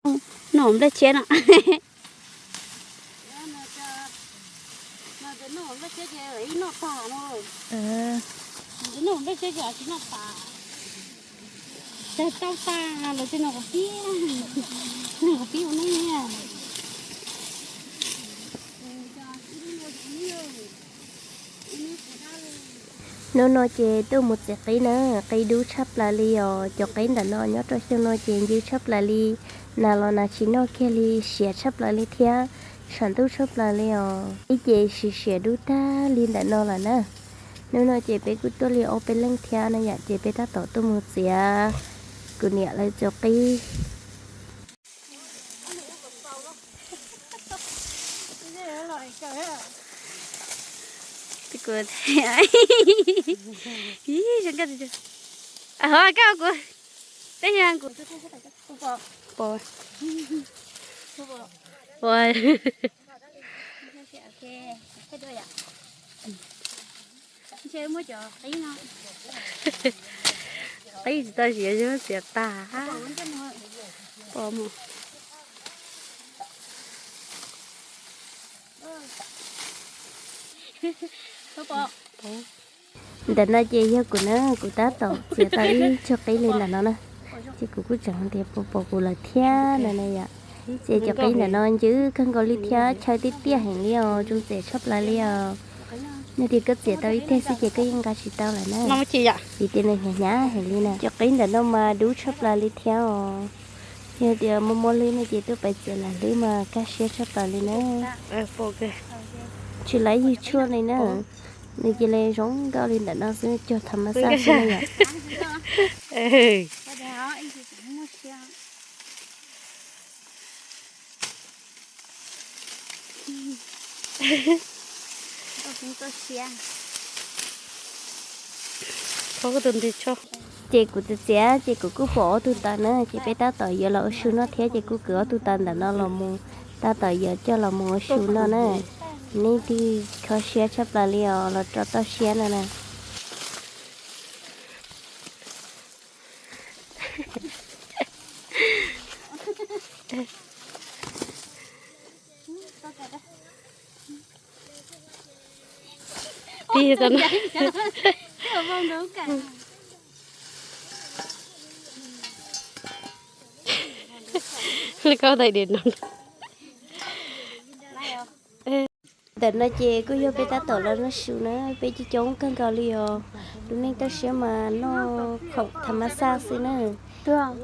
Noj nplej tshiab no. Tau tas los tsis noj qhov pib, noj qhov pib ua neej. Hnub no ces tuaj mus txiav qib na, qib dub tshaj plaws li os. Cov qib ntawm no nyob rau xyoo no ces ncw tshaj plaws li, nas los nas tsis noj kiag li, siav tshaj plaws li thiab, tshav ntuj tshaj plaws li os. Ib ces siav siav dub tag li ntawm no lawm na. Hnub no ces peb kuj tuaj li ob peb leeg thiab na yom, ces peb tab tom tuaj mus txiav kuv niam lawv cov qib. Ho kab kuv, peb yog kuv, pom, pom. Qib tsis tau siav, txiav tag. Pom mus. Ntawm no ces yog kuv na, kuv tab tom txiav tau ib tsuag qib li ntawm no na. Ces kuv kuj tseem tias puas pom kuv lawm thiab no na yom. Ces cov qib ntawm no ncw kawg nkaus li thiab chaw tiaj tiaj heev li os, zoo txiav tshaj plaws li os. Nws tias koj txiav tau ib teg xwb ces koj yeej nqa tsis tau lawm na. Vim tias nws hnyav hnyav heev li na. Cov qib ntawm no mas dub tshaj plaws li thiab os. Yog tias muaj muaj hlwb no ces tuaj pais txiav lam hlwb mas kaj siab tshaj plaws li na. Tsis laiv ywg tshuaj li na. Nws cia li zoo nkauj li ntawm no xwb, cog tham mas xaj xwb na yom. Ces kuv txiav txiav ces kuv kuj pom ob tug taws na, ces peb tab tom yuav los ua su noj thiab, ces kuj kwv ob tug taws ntawm no los mus, tab tom yuav coj los mus ua su noj na. Nej twg kho siab tshaj plaws li os, los rau toj siab no na. Tig tau no. Lub kaub tais diav no. Ntawm no ces kuj yog peb tab tom los noj su na, peb coob coob kawg nkaus li os. Lub neej toj siab mas noj khoom tham mas xaj xwb na.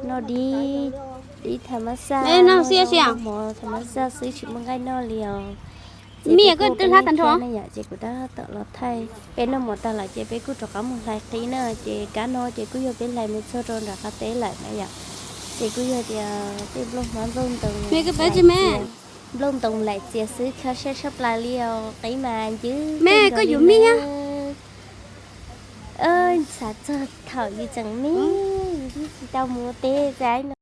Noj dib, dib tham mas xaj, noj mov tham mas xaj xwb, tsis muaj nqaij noj li os. Ces peb kuj peb thiab na yom, ces kuv tab tom los thaij. Peb noj mov tag lawm ces peb kuj rov qab mus hlais qib na, ces kab no ces kuj yog peb hlais mus txog rau nram qab teb lawm na yom. Ces kuj yog tias tej nplooj hmab nplooj ntoo, nplooj ntoo laim txias xwb, kho siab tshaj plaws li os, qib mas ncw kawg nkaus li na. Xav txog thaum yus tseem me, yus twb tsis tau mus ua teb xav